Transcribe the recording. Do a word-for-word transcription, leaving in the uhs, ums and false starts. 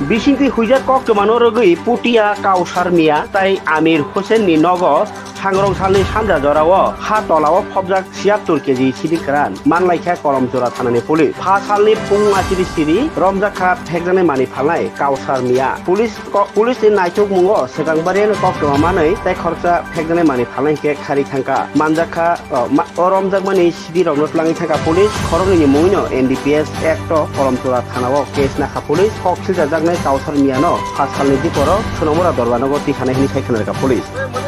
Bisingtwi huijak koktwmano rwgwi Putia Kausar Mia tai Amir Hussain ni nogo Sangrong salni sanja jorao ha tolao phobjak siyattur keji sidi kwran manlaikha Kolomchura thanani police. Pha salni phung achiri siri romjakha phekjaknai mani phalnai Kausar Mia. Police ko-, police ni naitukmungo swkang bariano koktwma manwi tei khoroksa phekjaknai mani phalnai hinkhe khari thangkha. Manjakha, o, ma-, o romjakmani sidi rokno twlangwi thangkha police. Khoroknwi ni mungwino N D P S Act o Kolomchura thanao case nakha police. Kok silchajaknai Kausar Miano pha salni diporo Sonamura Dorbanogo tikhanai hwnwi sai khwnarkha police.